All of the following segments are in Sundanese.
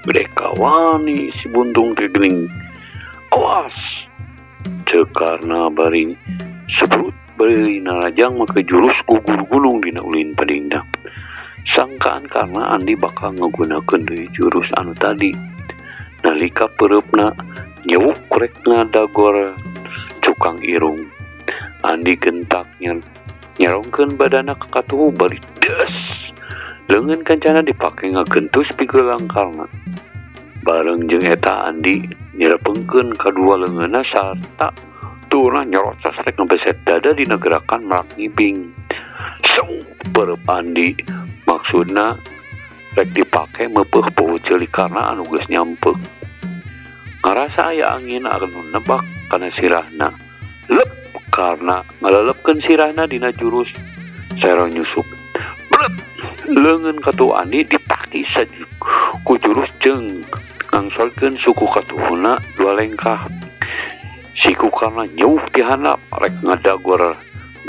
Mereka wani si buntung teh geuning. Awas! Ceuk Karna bari sebrut bari narajang make jurus gugur gunung dina ulin padingdang. Sangkaan Karna Andi bakal ngagunakeun deui jurus anu tadi. Nalika peureupna nyewuk rek ngadagor cukang irung. Andi gentak nyerongkeun badana ka katuhu bari des. Leungeun kancana dipake ngagentus pigelang Karna. Bareng jeung eta Andi nyerepengkeun kadua leungeunna sarta turna nyerocos rek ngebeset dada dina gerakan merak ngibing. Seu peureub Andi maksudna rek dipake meupeuh poho ceuli Karna anu geus nyampeuk. Ngarasa aya angin anu nebak kana sirahna. Lep Karna ngalelepkeun sirahna dina jurus sero nyusup. Bret leungeun katuhu Andi ditaki ku jurus jeung ngangsolkeun suku katuhuna dua lengkah. Siku Karna nyeuh ti handap rek ngadagor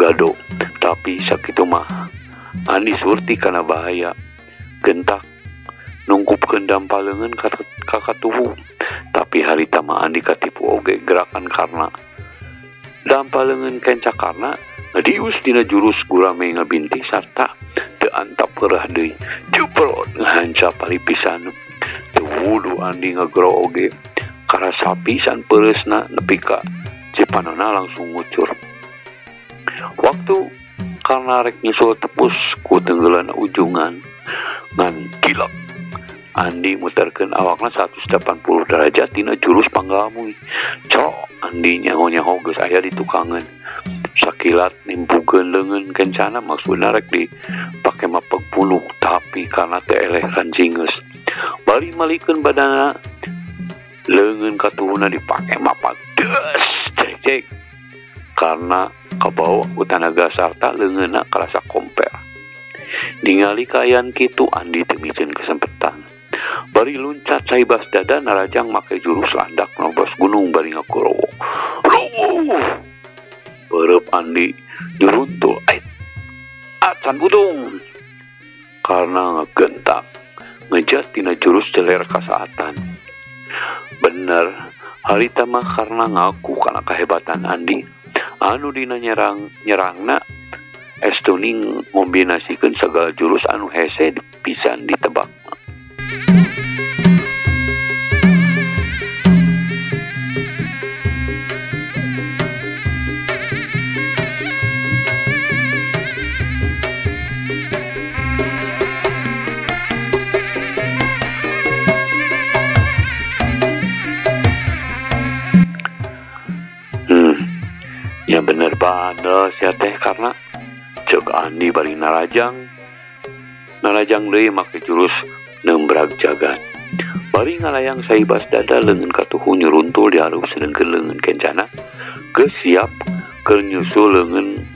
gado, tapi sakitu mah Andi surti kana bahaya. Gentak nungkupkeun dampa leungeun ka katuhu, tapi harita mah Andi katipu oge gerakan Karna. Dampa leungeun kenca Karna ngadius dina jurus gurame ngabintih sarta teu antap keurah deui. Juprot ngahancap palipisan. Teu wudu Andi ngagero oge. Karasa pisan peureusna nepi ka cipanona langsung ngucur. Waktu Karna rek nyusul tepus ku tenggelan ujungan ngan gilek. Andi muterkeun awakna 180 derajat dina jurus panggamuy. Cok Andi nyaho-nyaho geus aya di tukangan. Sakilat nimpukeun leungeun kencana maksudna rek dipake mapeg bunuh, tapi karena teu eleh rancingeus. Bari malikeun badana leungeun katuhuna dipake mapag des cek. Karna kabawa ku tanaga sarta leungeunna karasa komper. Ningali kaayaan kitu Andi teu micen kesempetan. Bari luncat saibas dada narajang make jurus landak nobos gunung bari ngagorowok. Ruh! Peureub Andi nyuruntul ait. Acan butung. Karna ngagentak ngejat tina jurus jeler kasaatan. Bener, harita mah Karna ngaku kana kehebatan Andi. Anu dina nyerangna estuning ngombinasikeun segala jurus anu hese pisan ditebak. Ya bener bandel sia teh Karna. Ceuk Andi bari narajang. Narajang deui make jurus nembrag jagat. Bari ngalayang saibas dada leungeun katuhu nyuruntul dihareup sedengkeun leungeun kencana geus siap keur nyusul leungeun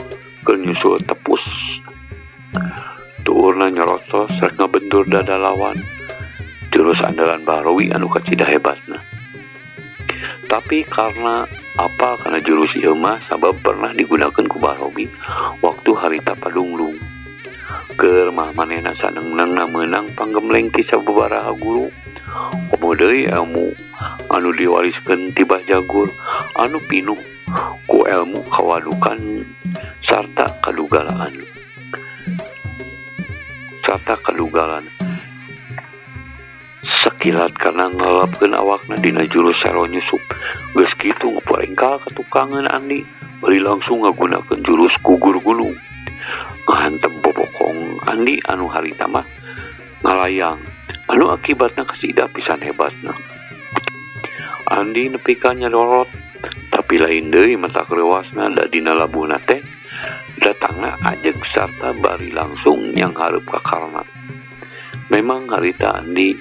keur nyusul tepus. Tuurna nyerocos rek ngabentur dada lawan. Jurus andalan Bahrawi anu kacida hebatna. Tapi karena apa karena jurus ieu mah sabab pernah digunakan ku Bahrawi waktu harita padunglung. Keur mah manehna saneng-nengna meunang panggemleng ti sababaraha guru. Komo deui ilmu anu diwariskeun ti Bah Jagur anu pinuh ku ilmu kawadukan sarta kadugalaan. Sarta kadugalan. Sakilat karena ngalapkeun awakna dina jurus sero nyusup. Geus kitu ngaporengkal ka tukangeun Andi bari langsung ngagunakeun jurus gugur gunung. Ngahantem bobokong Andi anu harita mah ngalayang anu akibatna kasida pisan hebatna. Andi nepi ka nyadorot tapi lain deui mata krewasna da dina labuhna teh datangna ajeg sarta bari langsung yang hareup ka Karna. Memang harita Andi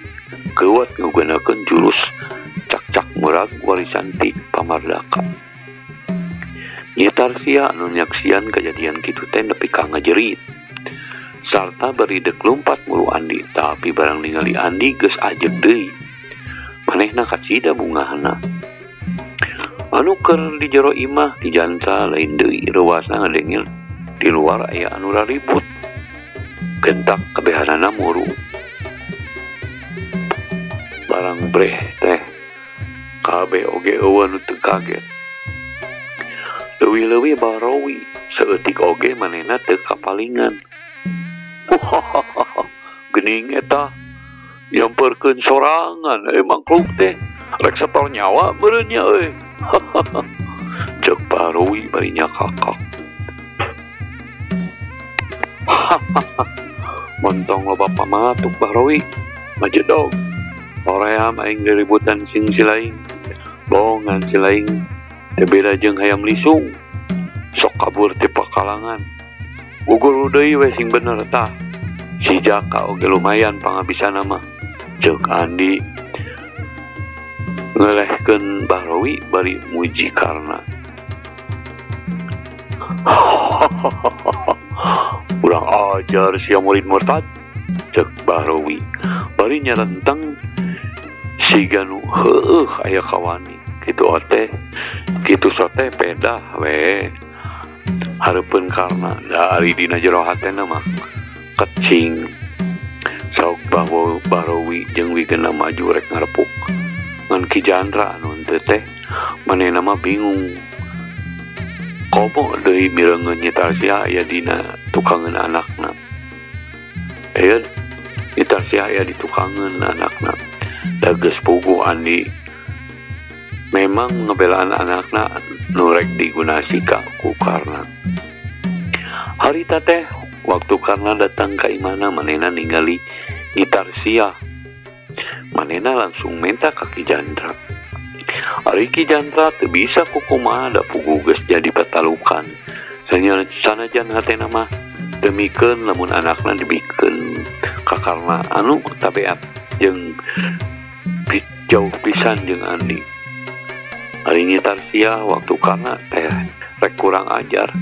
keuat ngagunakeun jurus cakcak murag warisan ti Pamardaka. Nyitar sia anu nyaksian kejadian kitu teh nepi ka ngajerit. Sarta bari dek lumpat muru Andi, tapi barang ningali Andi geus ajeg deui. Manehna kacida bungahna. Anu keur di jero imah Ki Jandra lain deui reuasna ngadengil di luar aya anu raribut. Gentak kabehanana muru. Barang breh teh kabeh oge eueuh nu teu kaget. Leuwih-leuwih Bahrowi saeutik oge manehna teu kapalingan. Gening eta nyamperkeun sorangan mangkluk teh rek setor nyawa meureun nya euy. Ceuk Bahrowi bari nyakakak. Montong loba pamatuk Bahrowi majedog. Hoream aing diributan sing silaing. Bongan silaing teu beda jeung hayam lisung. Sok kabur ti pakalangan. Gugur deui we sing bener tah. Si Jaka oge lumayan pangabisana mah. Ceuk Andi ngelehkeun Bahrowi bari muji Karna. Kurang ajar sia murid murtad, ceuk Bahrowi bari nyarenteng siga nu heueuh aya kawani. Kitu ote, kitu sote pedah we. Hareupeun Karna da ari dina jero hatena mah kecing. Sauk Bahrowi jeung Wigena maju rek ngarepuk. Ngan Ki Jandra anu henteu teh manehna mah bingung. Komo deui mireungeun Nyi Tarsiah aya dina tukangeun anakna. Nyi Tarsiah aya di tukangeun anakna. Da geus puguh Andi memang ngebelaan anakna nu rek digunasi ka ku Karna. Harita teh waktu Karna datang ka imahna manehna ningali Nyi Tarsiah. Manehna langsung minta ka Ki Jandra. Ari Ki Jandra teu bisa kukumaha da puguh geus jadi patalukan. Sanajan hatena mah demikeun lamun anakna dibikeun ka Karna anu tabeat jeung jauh pisan jeung Andi. Ari Nyi Tarsiah waktu Karna teh rek kurang ajar,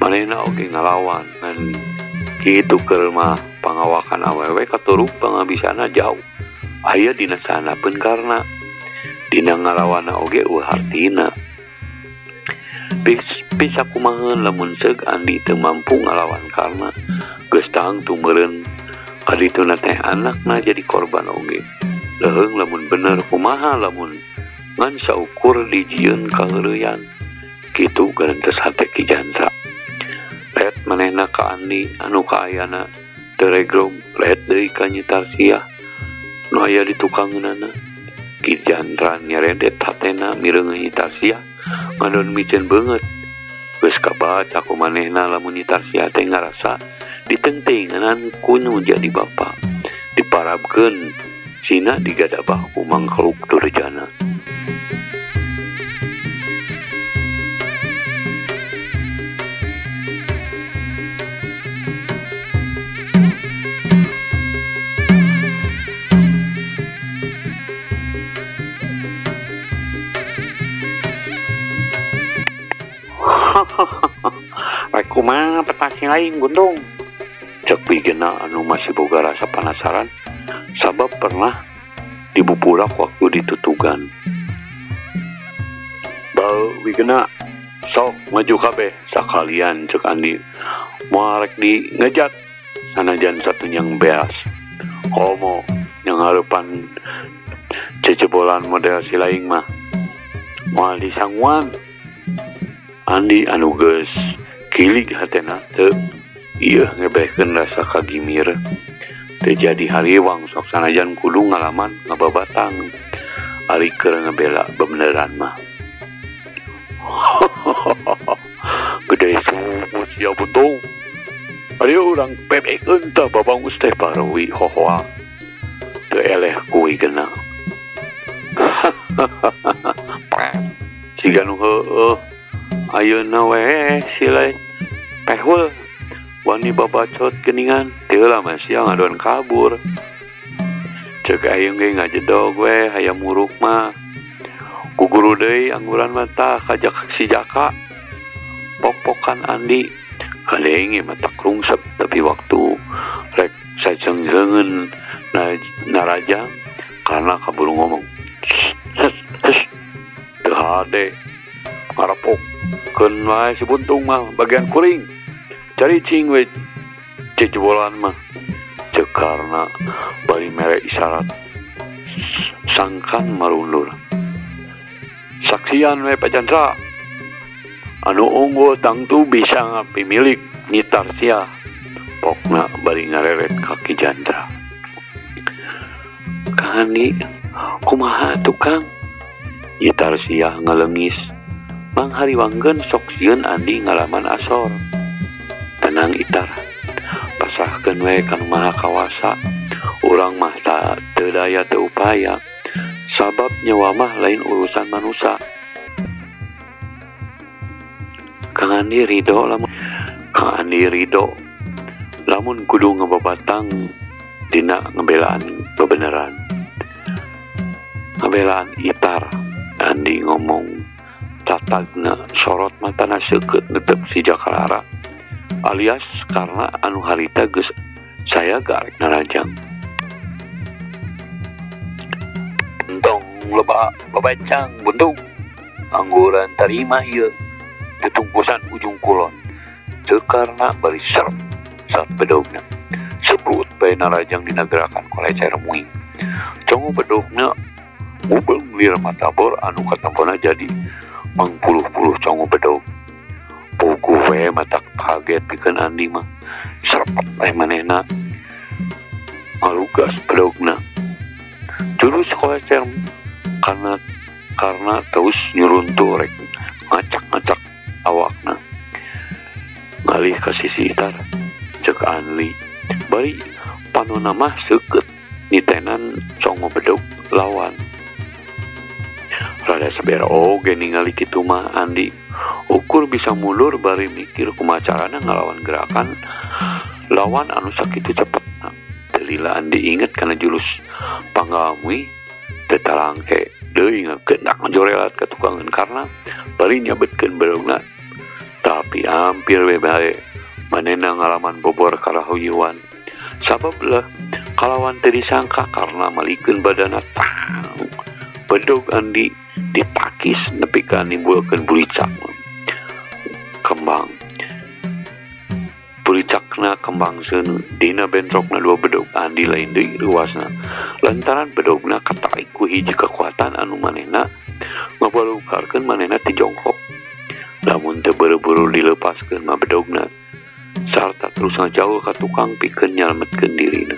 manehna oge ngalawan. Ngan kitu keur mah pangawakan awewe katuruk pangabisana jauh. Aya dina sanapeun Karna. Dina ngalawana oge eueuh hartina. Bisa kumaheun lamun seug Andi teu mampu ngalawan Karna. Geus tangtu meureun kadituna teh anakna jadi korban oge. Leuheung lamun bener kumaha lamun ngan saukur dijieun kaheureuyan. Kitu garentes hate Ki Jandra. Let manehna ka Andi anu kaayana teu regrog, let deui ka Nyi Tarsiah nu aya di tukangeunana. Ki Jandra nyeredet hatena mireungeun Nyi Tarsiah ngadon miceun beungeut. Geus kabaca ku manehna lamun Nyi Tarsiah teh ngarasa ditengtenganan ku nu jadi bapa. Diparabkeun sina digadabah ku mangkluk durjana. Rek kumaha petasi lain gundung. Cek Wigena anu masih boga rasa penasaran sabab pernah dibubulak waktu ditutugan. Bau Wigena sok maju kabeh sakalian cek Andi moal rek di ngejat sanajan satunyang beas. Komo yang hareupan cecebolan model si laing mah moal disanguan. Andi anu geus kilig hatena teu ieu ngebehkeun rasa kagimir. Teu jadi hariwang sok sanajan kudu ngalaman ngababatang ari keur ngebela bebeneran mah. Gede sumut sia buntung. Ari urang bebekeun tah babangus teh Bahrowi hohoa. Teu eleh ku Wigena. Siga nu heueuh. Ayeuna we silai pehul wani babacot geningan teu lama sia ngadon kabur. Ceuk aing ge ngajedog we hayam muruk mah. Guguru deui angguran mah tah kajak si Jaka. Pok-pokan Andi kadenge mah tak rungsep tapi waktu Seungseungeun narajang karena kaburu ngomong. Hes hes teu hade ngarepok keun wae si buntung mah bagian kuring. Cari cing we cecebolan mah. Ceuk Karna bari mere isyarat sangkan marundur. Saksian we Pak Chandra. Anu unggul tangtu bisa ngapimilik nyitar sia. Pokna bari ngareret kaki Chandra. Kang Andi, kumaha tukang? Nyitar sia ngalengis. Manghariwangkeun sok sieun Andi ngalaman asor. Tenang Itar, pasrahkeun we ka nu Maha Kawasa. Urang mah teu daya teu upaya. Sabab nyawa mah lain urusan manusia. Kang Andi ridho lamun Kang Andi ridho lamun kudu ngebabatang dina ngebelaan bebeneran. Ngebelaan Itar. Andi ngomong tatagna sorot matana seukeut netep si Jakalara. Alias karena anu harita geus saya garek narajang. Entong loba babacang buntung angguran tarima ieu tetungkusan ujung kulon. Ceuk Karna bari serep saat bedogna. Seprut bae narajang dina gerakan kolecer muing. Congo bedogna ngubeng lir matabor anu katempona jadi mangpuluh-puluh congo bedog. Puguh we mata kaget pikeun Andi mah. Serepet we manehna ngalugas bedogna. Jurus kolecer karena terus nyuruntuh rek ngacak-ngacak awakna. Ngalih ka sisi Itar ceuk Andi. Bari panona mah seukeut nitenan congo bedog lawan. Rada sabera oge ningali kitu mah Andi. Ukur bisa mundur bari mikir kumaha carana ngalawan gerakan lawan anu sakitu cepetna. Delila Andi inget kana jurus panggamui teu talangke deui ngagendak ngajorelat ka tukangan karena bari nyabetkeun bedogna. Tapi hampir we bae manehna ngalaman bobor karahuyuan. Sabab lah kalawan teu disangka karena malikeun badana tang. Bedog Andi ditakis nepi ka nimbulkeun bulicak kembang. Bulicakna kembang seuneu dina bentrokna dua bedog Andi lain deui ruasna. Lantaran bedogna katarik ku hiji kekuatan anu manehna ngabalukarkeun manehna ti jongkok. Lamun teu buru-buru dilepaskeun mah bedogna sarta terus ngajauh ka tukang pikeun nyalametkeun dirina.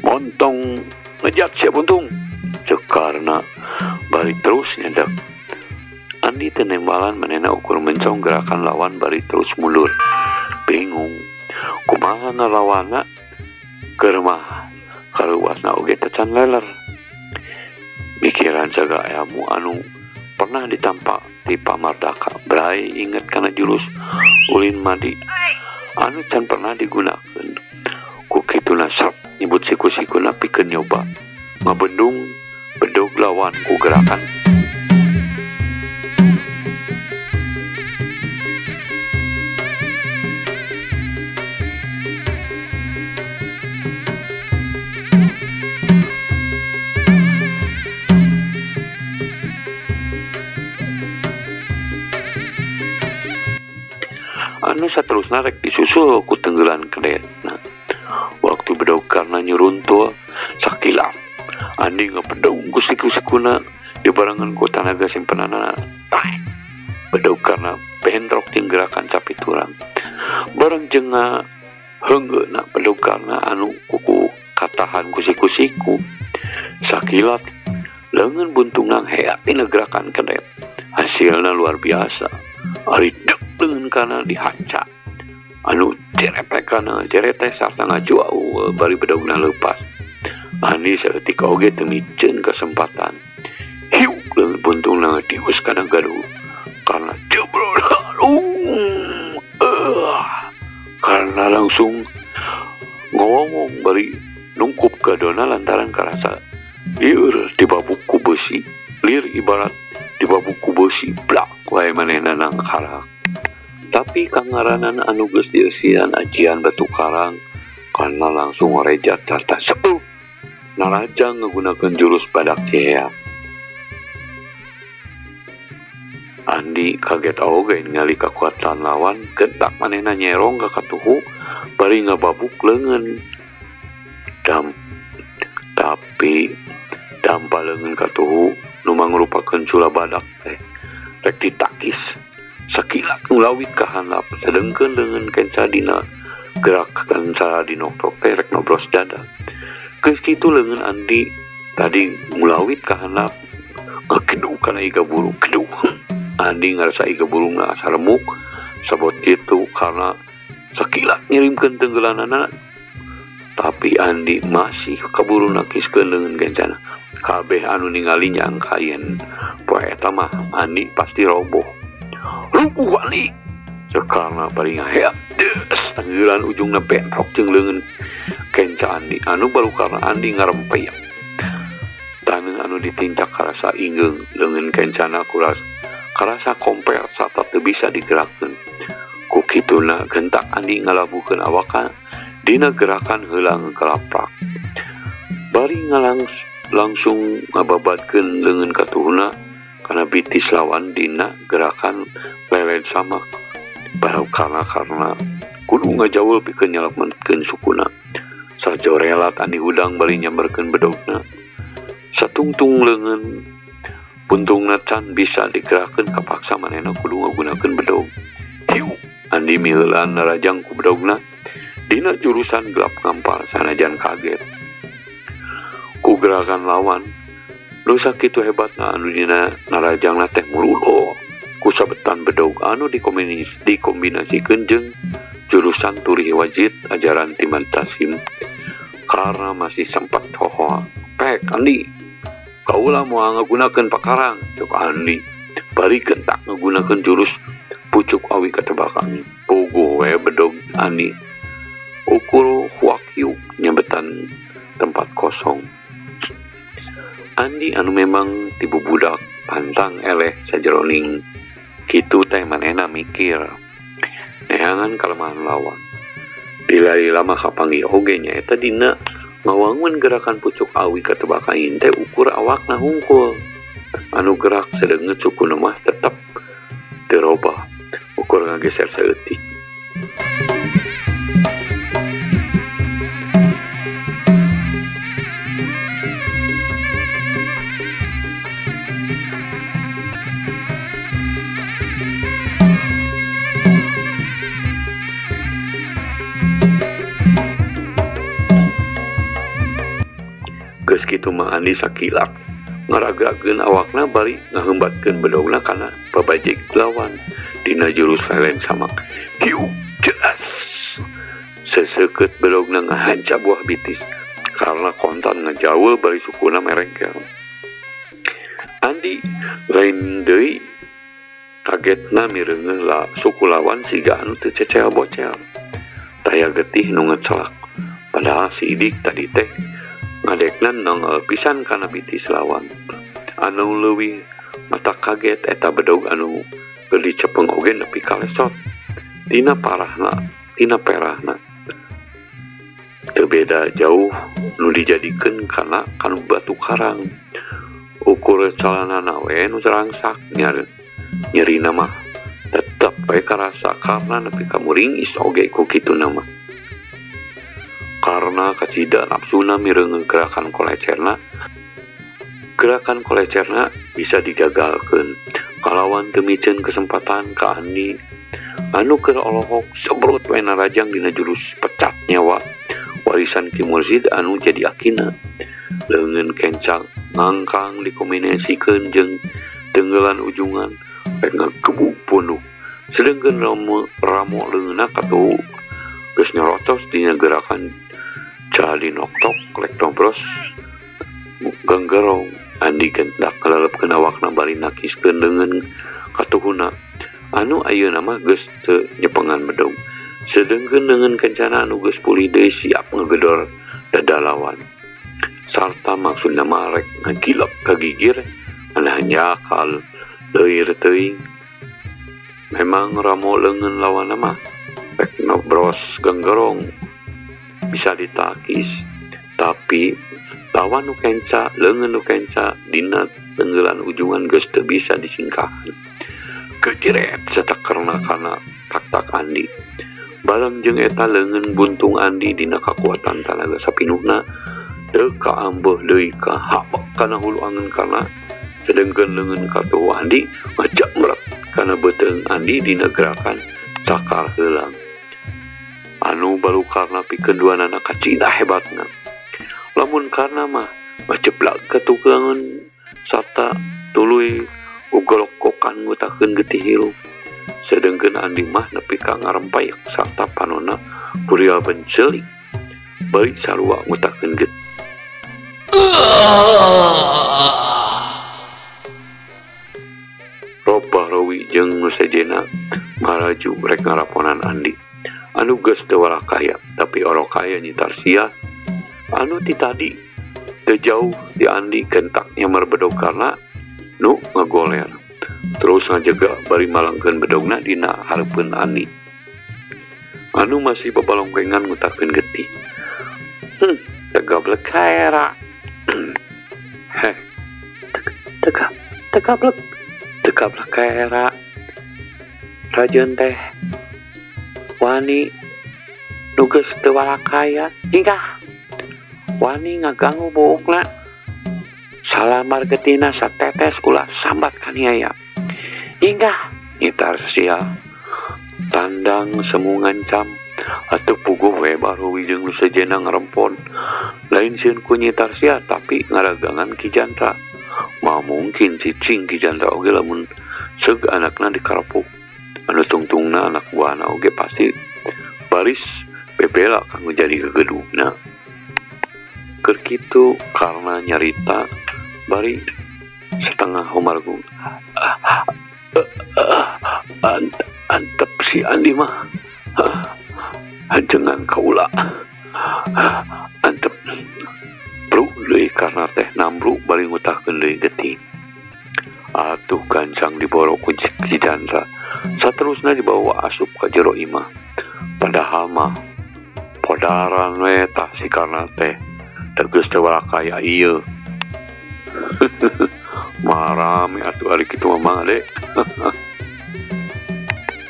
Montong ngejat sia buntung. Ceuk Karna bari terus nyedak. Andi teu nembalan manehna ukur mencong gerakan lawan bari terus mundur. Bingung kumaha ngalawanna keur mah kaluasna oge teh can leler. Mikiran jaga ilmu anu pernah ditampa di Pamardaka. Brai inget kana jurus ulin madi anu can pernah digunakeun. Ku kituna serep nyebut siku-sikuna pikeun nyoba ngabendung bedog lawan ku gerakan. Anu saterusna rek disusul ku tenggelan kedetna. Waktu bedog karena nyuruntul sakilat Andi ngepedong ku siku-sikuna dibarengan ku tanaga simpenanana. Tah bedog karena bentrok jeung gerakan capi turang. Bareng jeung heunggeuna bedog karena anu kuku katahan ku siku-siku. Sakilat leungeun buntungan heat dina gerakan kedet. Hasilna luar biasa. Ari dek leungeun kana dihaca. Anu cerepek kana cerete sarta ngajuau bari bedogna leupas. Andi saeutik oge teu miceun kesempatan. Hiuk leungeun buntungna dius kana gaduh. Karena jebrol karena langsung ngomong bari nungkup gadona lantaran karasa liur dibabuk ku besi. Lir ibarat dibabuk ku besi blak wae manehna nang karak. Tapi kangaranan anu geus dieusian ajian batu karang Karena langsung ngorejat serta sepuh. Narajang menggunakan jurus badak cea. Andi kaget oge ningali kekuatan lawan gentak manehna nyerong ka katuhu bari ngababuk leungeun. Tapi dampa leungeun katuhu nu mangrupakeun cula badak teh rek ditakis. Sakilat ngulawit ka handap sedengkeun leungeun kenca dina gerakan dinoktok teh rek nobros dada. Geus kitu leungeun Andi tadi ngulawit ka handap ngakeduh kana iga burung keduh. Andi ngarasa iga burungna asa remuk sabot kitu karena sakilat ngirimkeun tenggelanana. Tapi Andi masih kaburu nakiskeun leungeun kencana. Kabeh anu ningali nyangka yen poe eta mah Andi pasti roboh. Rubuh Andi. Sekarna bari ngaheak deus tenggelan ujungna bentrok jeung leungeun kenca Andi anu baru karena Andi ngarempeyak. Taneuh anu ditincak karasa ingeung leungeun kencana kuras karasa komper sarta teu bisa digerakkeun. Ku kituna gentak Andi ngalabuhkeun awakna dina gerakan heulang kelaprak. Bari langsung ngababadkeun leungeun katuhuna kana bitis lawan dina gerakan leled samak. Baru karena kudu ngajaul pikeun nyalametkeun sukuna. Sajorelat Andi hudang bari nyamberkeun bedogna. Satungtung leungeun puntungna can bisa digerakkeun kapaksa manehna kudu ngagunakeun bedog. Hiu Andi miheulaan narajang ku bedogna dina jurusan gelap ngampar sanajan kaget. Ku gerakan lawan nu sakitu hebatna anu dina narajangna teh mululo ku sabetan bedog anu dikombinasikeun jeung jurusan turih wajid ajaran Timan Tasim. Karena masih sempat hohoa pek Andi kaula moal ngagunakeun pakarang cek Andi bari gentak ngagunakeun jurus pucuk awi katebakan. Puguh we bedog Andi ukur huakyuk nyebetan tempat kosong. Andi anu memang tibu budak pantang eleh sajeroning kitu teh manehna mikir neangan kalemahan lawan. Dilari lama kapanggih oge nyaeta dina ngawangun gerakan pucuk awi katebakain teh ukur awakna hungkul. Anu gerak sedeungeut sukuna mah tetep teu robah ukur ngageser saeutik. Geus kitu mah Andi sakilak ngaragakeun awakna bari ngahembatkeun bedogna kana babajeg lawan dina jurus lelen samak. Hiu jelas seseukeut bedogna ngahanca buah bitis karena kontan ngajaul bari sukuna merengkel. Andi lain deui kagetna mireungeuh la suku lawan siga anu teu cecel bocel. Taya getih nu ngecelak padahal si Idik tadi teh ngadekna nongol pisan kana bitis lawan. Anu leuwih mata kaget eta bedog anu keur dicepeng oge nepi ka lesot. Tina parahna, tina perahna. Teu beda jauh nu dijadikeun kana kanu batu karang. Ukur calanana we nu rangsak nyerina mah tetep we karasa karena nepi ka muringis oge ku kituna mah. Karena kacida nafsuna mireungeun gerakan kolecerna. Gerakan kolecerna bisa digagalkeun. Kalawan teu miceun kesempatan ka Andi anu keur olohok sebrut we narajang dina jurus pecat nyawa warisan Ki Mursid anu jadi akina. Leungeun kencang ngangkang dikombinasikeun jeung tenggelan ujungan rek ngagebug punduk. Sedengkeun ramo leungeunna katuhu geus nyorotos dina gerakan cali noktok lek nobros ganggerong. Andi gentak kalalepkeun awakna bari nakiskeun leungeun katuhuna anu ayeuna mah geus teu nyepengan bedog. Sedengkeun leungeun kencana anu geus pulih deui siap ngegedor dada lawan. Sarta maksudna mah rek ngagilep ka gigir anu hanjakal leuir teuing. Memang ramo leungeun lawanna mah rek nobros ganggerong. bisa ditakis tapi lawan nu kenca leungeun nu kenca dina tenggelan ujungan geus teu bisa disingkahan. Keciret satakerna kana tak-tak Andi. Bareng jeung eta leungeun buntung Andi dina kakuatan tanaga sapinuhna teu kaambeuh deui ka hapak kana hulu angeun kana sedengkeun leungeun katuhu Andi ngajamret kana beuteung Andi dina gerakan cakar heulang. Anu baru karna pikeun duanana kacida hebatna. Lamun karna mah ngajeblak ka tukangan sarta tuluy ugolokokan ngutakeun getih hirup. Sedengkeun Andi mah nepi ka ngarempayek sarta panonna kurial bencelik bari sarua ngutakeun getih. Robah Rowi jeung nu sejena maraju rek ngaraponan Andi. Anu geus teu warakaya tapi orok kaya nyitar sia. Anu ti tadi teu jauh di Andi gentaknya merbedog karna nu ngagoler. Terus ngajega bari malangkeun bedogna dina hareupeun Andi. Anu masih babalongkengan ngutakeun getih. Tegablek kaera. Heh. Tegablek. Tegablek kaera. Rajeun teh wani nu geus teu warakaya hingga wani ngaganggu buukna. Salamar getina satetes ulah sambat kaniaya. Hingga ngitar sia tandang semu ngancam atuh puguh we Bahrowi jeung nu sejena ngarempon. Lain sieun ku nyitar sia tapi ngaragangan Ki Jantra. Mah mungkin cicing Ki Jantra oge lamun seug anakna dikarepuk. Anu tungtungna anak buahna oge pasti baris bebela kanggo jadi gegedugna. Keur kitu karna nyarita bari setengah humargung. Antep si Andi mah hajengan kaula. Antep bru deui karna teh nambru bari ngutahkeun deui getih. Atuh gancang diboro ku Ki Jantra. Saterusna dibawa asup ka jero imah. Padahal mah podaran we tah si karna teh tegas teh warakaya ieu. Marame atuh ari kitu mah Mang Ade.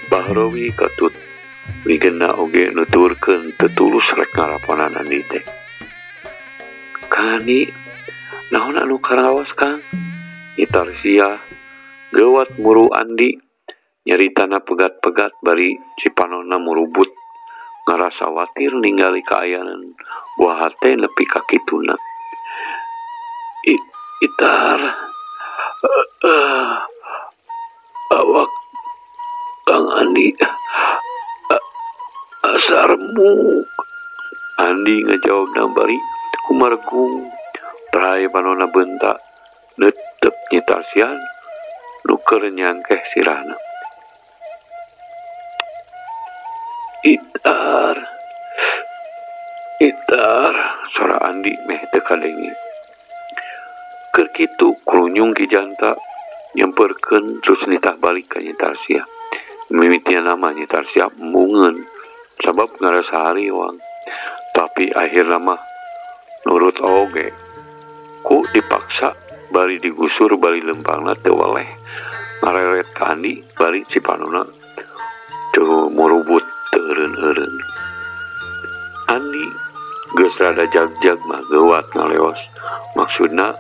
Bahrowi katut wigena oge nuturkeun teu tulus rek ngaraponan Andi teh. Kani naon anu karaos Kang? Nyitar sia geuwat muru Andi nyaritana pegat-pegat bari cipanonna murubut ngarasa watir ningali kaayaan buah hate nepi ka kituna. Itar awak Kang Andi asarmuk. Andi ngajawabna bari humargung tray panonna bentak netep nyitarsian nu keur nyangkeh sirahna. Itar Itar sora Andi meh teu kadenge. Keur kitu krunyung Ki Janta nyamperkeun terus nitah balik ka Nyitarsia. Mimitian mah Nyitarsia embungeun sabab ngarasa hariwang. Tapi akhirna mah nurut oge. Ku dipaksa bari digusur bari lempangna teu weleh. Ngareret ka Andi bari cipanona teu murubut teu eureun-eureun. Andi geus rada jag-jag mah geuwat ngaleos. Maksudna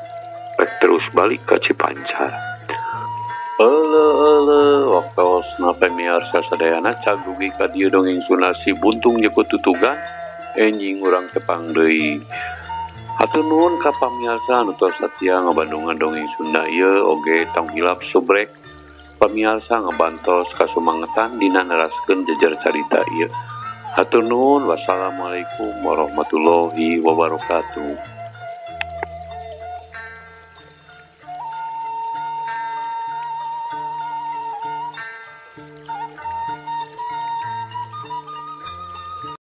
rek terus balik ka Cipancar. Euleuh waktosna pamiarsa sadayana cag dugi ka dieu dongeng Sunda Si Buntung Jeko Tutugan enjing urang tepang deui. Hatur nuhun ka pamiarsa anu tos satia ngabandungan dongeng Sunda ieu oge tong hilap subrek pamiarsa ngabantos kasumangetan dina neraskeun jejer carita ieu. Hatur nuhun, wassalamualaikum warahmatullahi wabarakatuh.